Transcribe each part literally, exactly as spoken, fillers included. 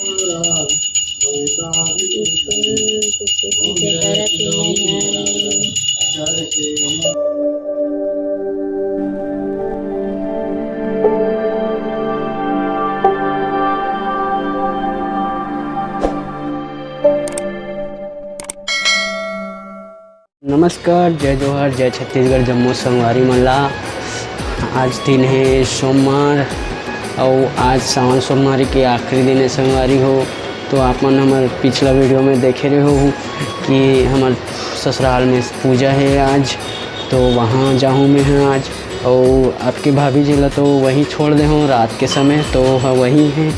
नमस्कार, जय जोहार, जय छत्तीसगढ़, जम्मो संगवारी मन ला। आज दिन हे सोमवार, अउ आज सावन सोमवारी के आखिरी दिन हे संगवारी हो। तो आप मन हमर पिछला वीडियो में देखे रहे हो कि हमर ससुराल में पूजा हे आज, तो वहाँ जाहूँ मैं ह आज। अउ आपके भाभी जी ला तो वहीं छोड़ दे हूँ रात के समय, तो ह वहीं हे।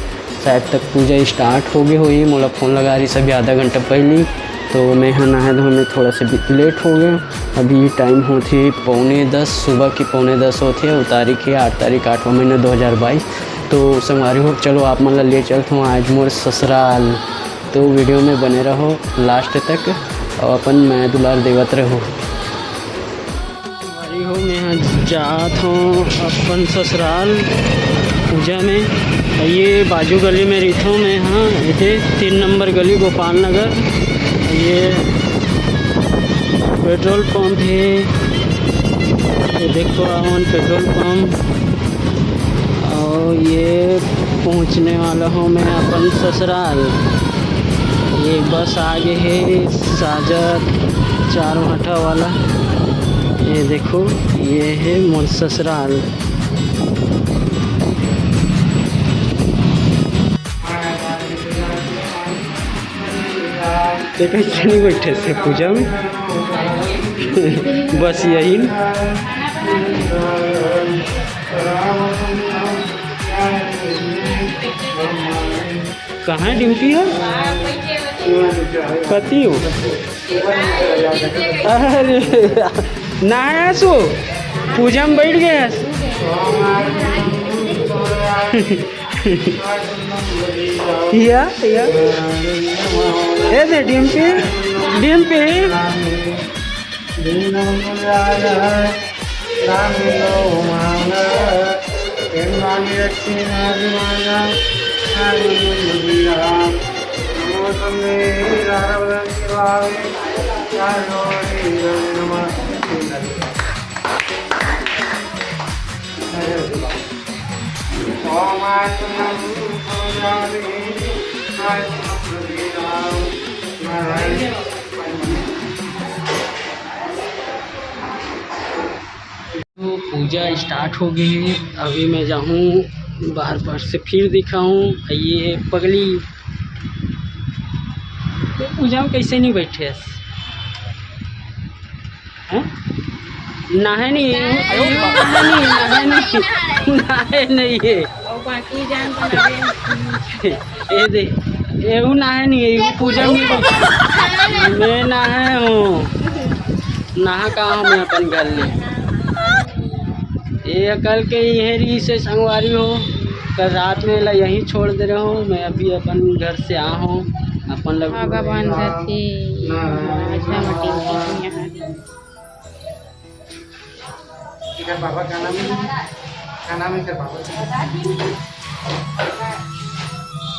शायद तक पूजा स्टार्ट हो गे होही, मोला फोन लगा रही सभी आधा घंटा पहली। तो मैं ह नहाए धोए में थोड़ा सा भी लेट हो गया। अभी टाइम होथे पौने दस, सुबह के पौने दस होथे, अउ तारीख हे आठ तारीख, आठवां महीना दो हज़ार बाईस। तो संगवारी हो, चलो आप मन ला ले चलत हूँ आज मोर ससुराल। तो वीडियो में बने रहो लास्ट तक, अउ अपन मया दुलार देवत रहो। संगवारी हो, मैं ह जात हूँ अपन ससुराल पूजा में। ये बाजू गली में रहिथों मैं ह, एदे तीन नंबर गली, गोपाल नगर। ये पेट्रोल पंप हे, ये देखो, आवन पेट्रोल पंप। अउ ये पहुँचने वाला हूँ मैं अपन ससुराल। ये बस आ गे हे साजा चार भाठा वाला। ये देखो, ये हे मोर ससुराल। ते कइसे नहीं बैठे से पूजा में? बस यही न। कहाँ डिम्पी हो? कति हो? अरे, नहाए हस वो? पूजा में बैठ गए हस? या, या। ए दे, डिम्पी, डिम्पी। तो पूजा स्टार्ट हो गई है। अभी मैं जाहूँ बाहर, बाहर से फिर दिखाऊँ। ये पगली, ये पूजा में कैसे नहीं बैठे हस? हैं? नहाए नहीं, नहाए नहीं, नहाए नहीं, नहाए नहीं है। और बाकी जान तो नहाए। ये दे, एहू नहाए नहीं है, एहू पूजा में। मैं नहाए हूँ, नहा कहाँ हूँ मैं अपन घर ले। ये कल के इहे रही से संगवारी हो, कल रात में ला यहीं छोड़ दे रहे हो। मैं अभी अपन घर से आ हूँ, अपन लग आगा बांधत हे, अच्छा मटिन के यहाँ। इधर बाबा का नाम है? का नाम है इधर बाबा का?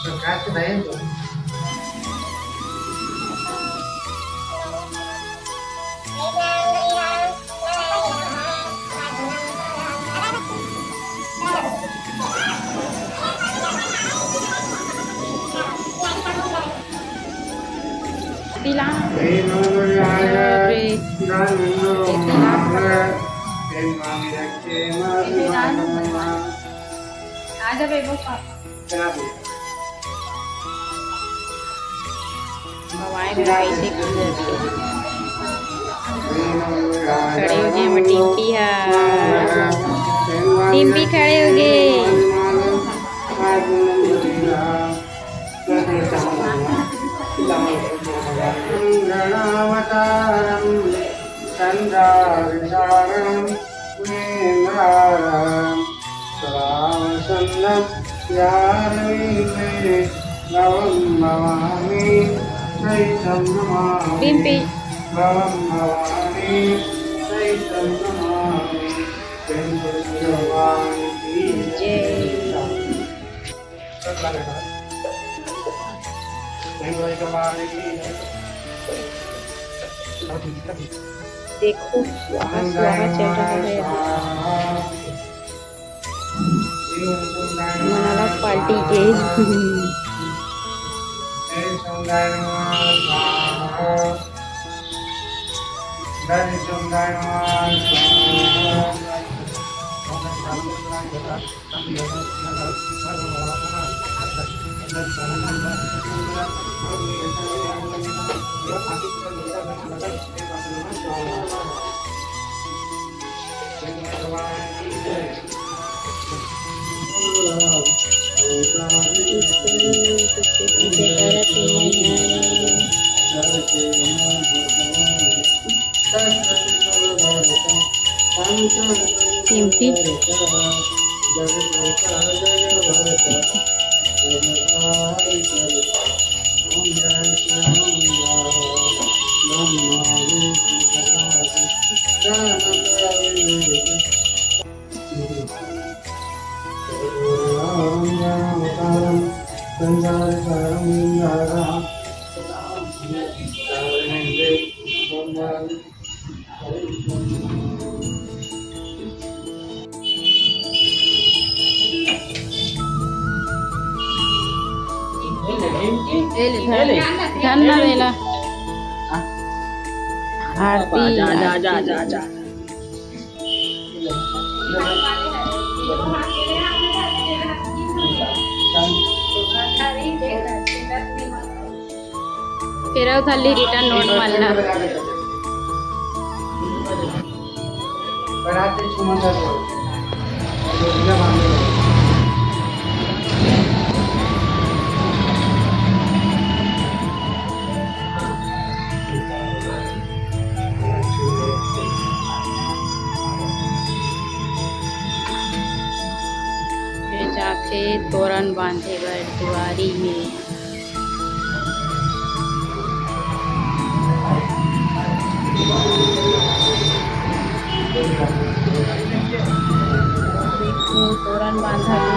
प्रकाश भाई तो। तिला। अरे। तिला। आ जा बेबो पापा। भगवान को कैसे खड़े हो गए हम, टिम्पी हा। टिम्पी खड़े हो गए। गणावतारं चण्डाविशारं मुनीन्द्रारं सदावसन्नं यारवीमे भवं भवानी सहितं नमामि। बिम्पी। भवं भवानी सहितं नमामि। बिम्पी भगवान की जय। जय। देखो, स्वाहा स्वाहा चल रहा है अभी। मन अलग पार्टी के। चिमटी। धन ना देला। आरती, जा, जा, जा, आरती। जा, जा। फेर अउ खाली return note मन ला। ये जाके तोरन बांधे बर दुआरी में। देखो, तोरन बांधा के